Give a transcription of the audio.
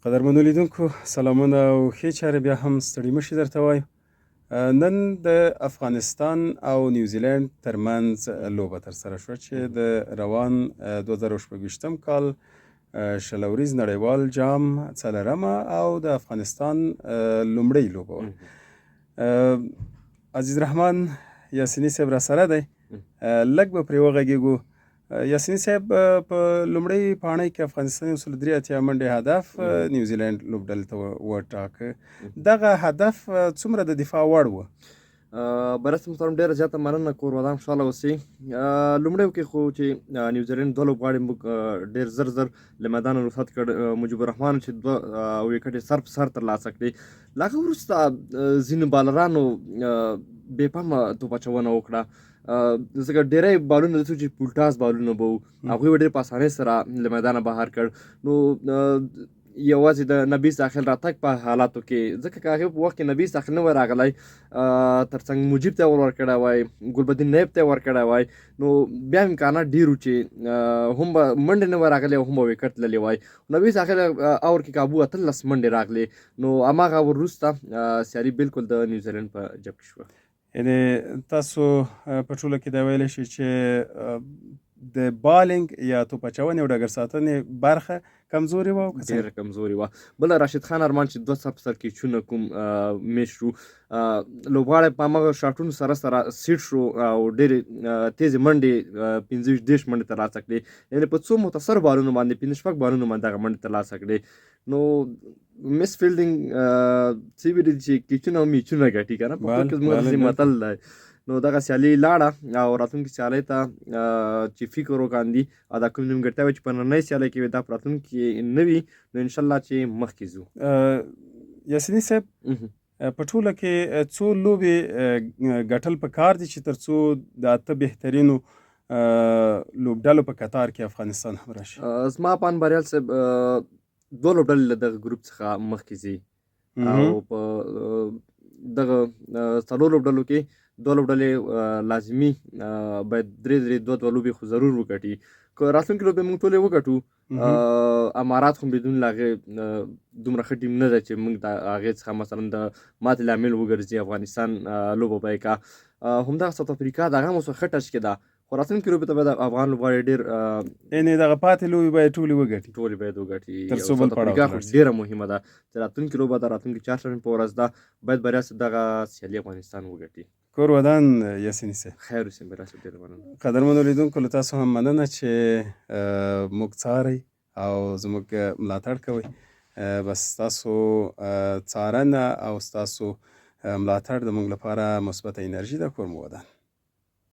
قدرمنو لیدونکو سلامونه او ښې چارې بیا هم ستړي مشي درته وایو. نن د افغانستان او نیوزیلند ترمنځ لوبه ترسره شوه چې د روان 2026 کال 20 اوریز نړیوال جام څلرمه او د افغانستان لومړۍ لوبه وه. عزیز رحمان یاسیني صاحب را سره دی، لږ به پرې وغږېږو. یاسیني صاحب، په لومړۍ پاڼۍ کې افغانستان 183 منډې هدف نیوزیلند لوبډلې ته وټاکه. دغه هدف څومره د دفاع وړ و؟ برس محترم، ډېره زیاته مننه، کور ودان، خوشحاله اوسئ. لومړیو کې خو چې نیوزیلند دوه لوبغاړي موږ ډېر زر زر له میدانه رخصت کړ، مجیب الرحمن چې دوه ویکټې سر په سر ترلاسه کړې، له هغه وروسته ځینو بالرانو بې پامه توپ اچونه وکړه، ځکه ډېری بالونه داسې چې پولټاس بالونه به وو، هغوی به ډېر په اسانۍ سره له میدانه بهر کړ. نو یوازې د نبي ساحل راتګ په حالاتو کې، ځکه که هغې په وخت کې نبي ساحل نه وای راغلی، ترڅنګ مجیب ته ورکړی وای، ګلبدین نایب ته ورکړی وای، نو بیا امکانات ډېر وو چې هم به منډې نه وای راغلې او هم به ویکټ تللی وای. نبي ساحل اور کې کابو 18 منډې راغلې، نو هماغه وروسته سیالي بالکل د نیوزیلنډ په جب کې شوه. یعنی تاسو په ټوله کې دا ویلی شئ چې د بالینګ یا توپ اچونې او ډګر ساتنې برخه کمزورې وه؟ ډېره کمزورې وه. بله راشد خان ارمان چې دوه سر په سر کیچونه کوم میش شو، لوبغاړی په هماغه شاټونو سره سره سیټ شو او ډېرې تېزې منډې، 25 30 منډې ترلاسه کړې، یعنې په څو مختصر بالونو باندې، پنځه شپږ بالونو باندې دغه منډې ترلاسه کړې. نو مس فیلډینګ څه ویلي چې کیچونه او میچونه ګټي که نه، پښتو کې زموږ داسې متل دی. نو دغه سیالي لاړه او راتلونکې سیالۍ ته چې فکر وکاندي او دا کوم نیمګړتیاوې چې په نننۍ سیالۍ کې وي دا په راتلونکي کې نه وي، نو انشاءالله چې مخکې ځو. یاسیني صاحب، په ټوله کې څو لوبې ګټل په کار دي چې تر څو د اته بهترینو لوبډلو په کتار کې افغانستان هم راشي؟ زما په اند بریال صاحب، دوه لوبډلې له دغه ګروپ څخه مخکې ځي او په دغه څلور لوبډلو کې دوه لوبډلې لازمي باید درې درې، دوه دوه لوبې خو ضرور وګټي. که راتلونکې لوبې موږ ټولې وګټو، امارات خو بدون له هغې دومره ښه ټیم نه دی چې موږ د هغې څخه مثلا د ماتې لامل وګرځي. افغانستان لوبه به یې کا همدغه ساوت افریقا د هغه هم اوس ښه ټچ کې ده، خو راتلونکې لوبې ته باید افغان لوبغاړي ډېر یعنې دغه پاتې لوبې باید ټولې وګټي، ټولې باید وګټي تر څو بل پړاو ته خو ډېره مهمه ده چې راتلونکې لوبه ده، راتلونکې چهارشنبې په ورځ ده، باید بریا دغه سیالي افغانستان وګټي. کور ودان یاسیني صاحب. خیر اوسې بریا صاحب، ډېره مننه. قدرمنو لیدونکو، له تاسو هم مننه چې موږ څارئ او زموږ ملاتړ کوئ. بس ستاسو څارنه او ستاسو ملاتړ د موږ لپاره مثبته انرژي ده. کور مو ودان.